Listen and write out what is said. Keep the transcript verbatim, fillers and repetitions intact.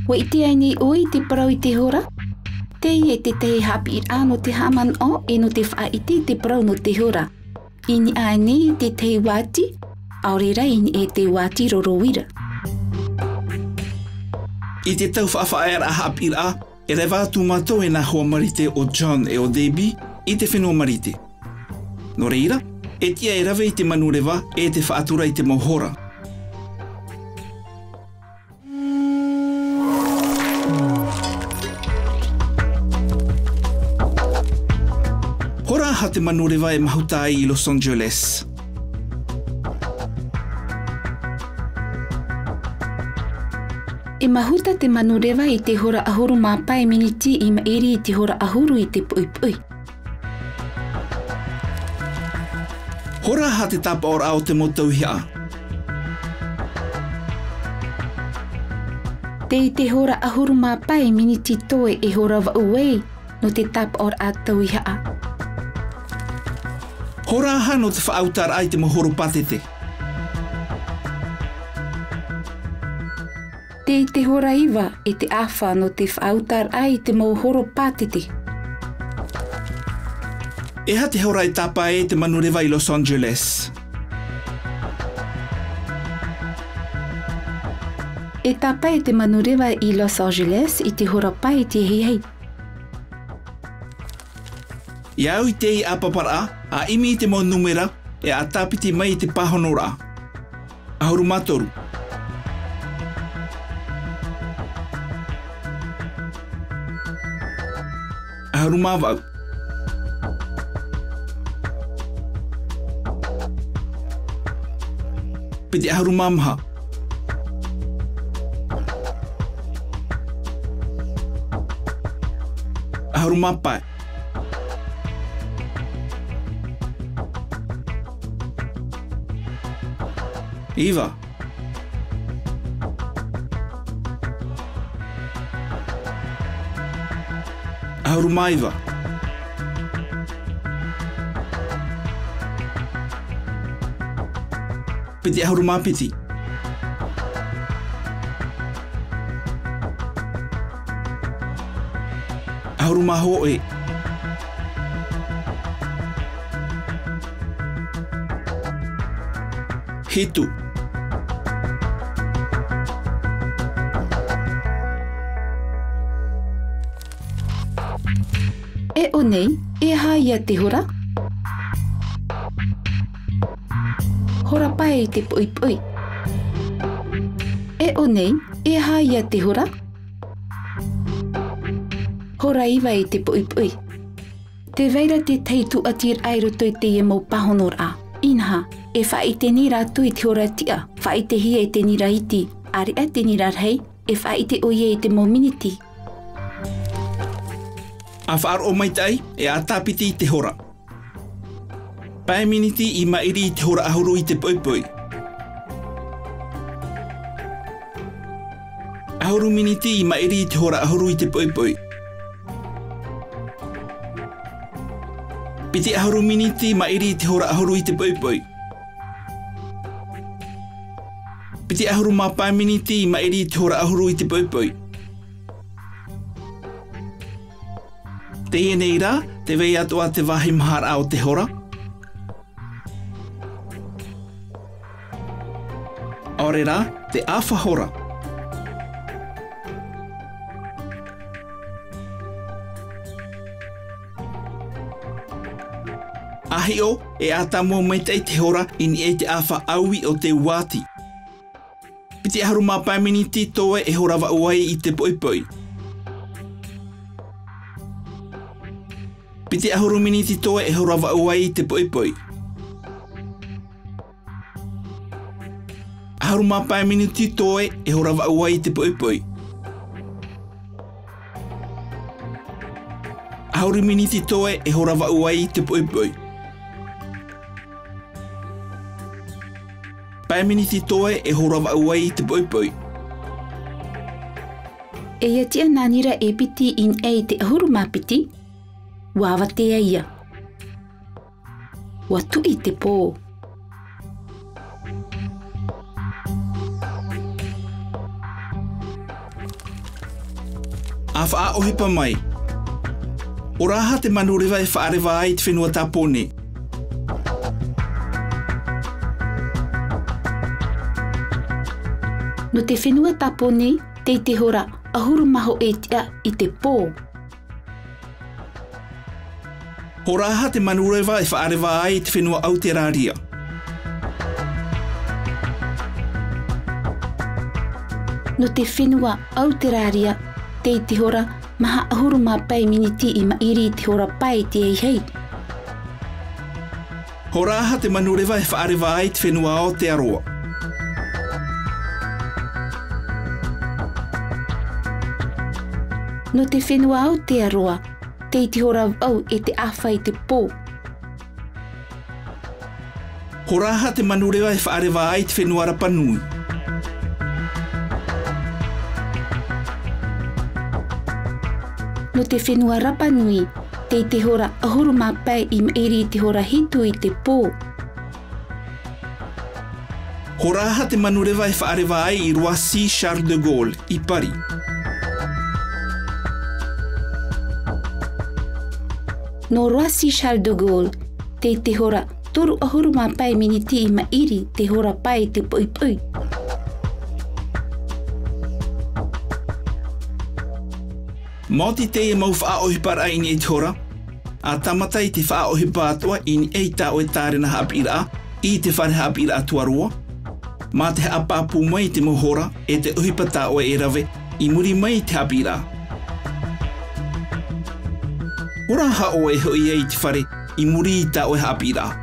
ʻUa ʻite ānei ʻoe i te parau i te hora? Teie te tahi haʻapiʻiraʻa nō te haʻamanaʻo ʻe nō te faʻaʻite i te parau nō te hora. I niʻa ānei i te tahi uāti, ʻaore rā i niʻa i te uāti roro uira. I te tau faʻafaʻaearaʻa haʻapiʻiraʻa, e reva atu mātou e nā hoa marite ʻo John ʻe ʻo Debbie i te fenua marite. Nō reira, e tiʻa e rave i te manureva ʻe te faʻatura i te mau hora. Hora aha te manureva e mahuta ai i Los Angeles? E mahuta te manureva i te hora ʻahuru mā pae miniti i maʻiri i te hora ʻahuru i te poʻipoʻi. Hora aha te tāpaʻoraʻa o te mau tauihaʻa? Tei te hora ʻahuru mā pae miniti toe e hora vaʻu ai nō te tāpaʻoraʻa tauihaʻa. Hora aha nō te faʻautaraʻa i te mau horo pātete? Tei te hora iva e te ʻāfa nō te faʻautaraʻa i te mau horo pātete. E aha te hora e tāpae ai te manureva i Los Angeles? E tāpae te manureva i Los Angeles i te hora pae i te ahiahi. ʻIa au i teie ʻāpaparaʻa, ʻa ʻimi i te mau nūmera, ʻe ʻa tāpiti mai i te pāhonoraʻa. ʻAhuru mā toru. ʻAhuru mā vaʻu. Piti ʻahuru mā maha. ʻAhuru mā pae. Iva. ʻAhuru mā iva. Piti ʻahuru mā piti. ʻAhuru mā hōʻē. Hitu. E ʻō nei, e aha ia te hora? Hora pae i te poʻipoʻi. E ʻō nei, e aha ia te hora? Hora iva i te poʻipoʻi. Tē vai ra te tahi tūʻatiraʻa i roto i teie mau pāhonoraʻa. Inaha, e faʻaʻite nei rātou i te hora tiʻa, faʻaʻitehia i te nira iti, ʻāreʻa te nira rahi, e faʻaʻite ʻoia i te mau miniti. ʻA faʻaroʻo maitaʻi, ʻe ʻa tāpiti i te hora. Pae miniti i maʻiri i te hora ʻahuru i te poʻipoʻi. ʻAhuru miniti i maʻiri i te hora ʻahuru i te poʻipoʻi. Piti ʻahuru miniti i maʻiri i te hora ʻahuru i te poʻipoʻi. Piti ʻahuru mā pae miniti i maʻiri i te hora ʻahuru i te poʻipoʻi. Teie nei rā, tē vai atoʻa te vāhi maharaʻa o te hora. ʻAore rā, te ʻāfa hora. ʻA hiʻo, ʻe ʻa tāmau maitaʻi te hora i niʻa i te ʻāfa ʻaui o te uāti. Piti ʻahuru mā pae miniti toe e hora vaʻu ai i te poʻipoʻi. Piti ʻahuru miniti toe e hora vaʻu ai i te poʻipoʻi. ʻAhuru mā pae miniti toe e hora vaʻu ai i te poʻipoʻi. ʻAhuru miniti toe e hora vaʻu ai i te poʻipoʻi. Pae miniti toe e hora vaʻu ai i te poʻipoʻi. E ʻia tiʻa nā nira e piti i niʻa i te ʻahuru mā piti, ʻua avatea ia. ʻUa tuʻi te pō. ʻA faʻaʻohipa mai. ʻO rā aha te manureva e faʻareva ai i te fenua Tāpōnē? Nō te fenua Tāpōnē, tei te hora ʻahuru mā hōʻē tiʻa i te pō. ʻO rā aha te manureva e faʻareva ai i te fenua ʻAuterāria? Nō te fenua ʻAuterāria, tei te hora maha ʻahuru mā pae miniti i maʻiri i te hora pae i te ʻahiʻahi. ʻO rā aha te manureva e faʻareva ai i te fenua Aotearoa? Nō te fenua Aotearoa, tei te hora vaʻu e te ʻāfa i te pō. ʻO rā aha te manureva e faʻareva ai i te fenua Rapa Nui? Nō te fenua Rapa Nui, tei te hora ʻahuru mā pae i maʻiri i te hora hitu i te pō. ʻO rā aha te manureva e faʻareva ai i Roissy Charles de Gaulle, i Pari? Nō Roissy Charles de Gaulle, tei te hora toru ʻahuru mā pae miniti i maʻiri i te hora pae i te poʻipoʻi. Maoti teie mau faʻaʻohiparaʻa i niʻa i te hora, ʻa tāmata i te faʻaʻohipa atoʻa i niʻa i tā ʻoe tārena haʻapiʻiraʻa i te fare haʻapiʻiraʻa tuarua, mā te haʻapāpū mai i te mau hora e te ʻohipa tā ʻoe e rave i muri mai i te haʻapiʻiraʻa. ʻO rā aha ʻoe e hoʻi ai i te fare i muri i tā ʻoe haʻapiʻiraʻa?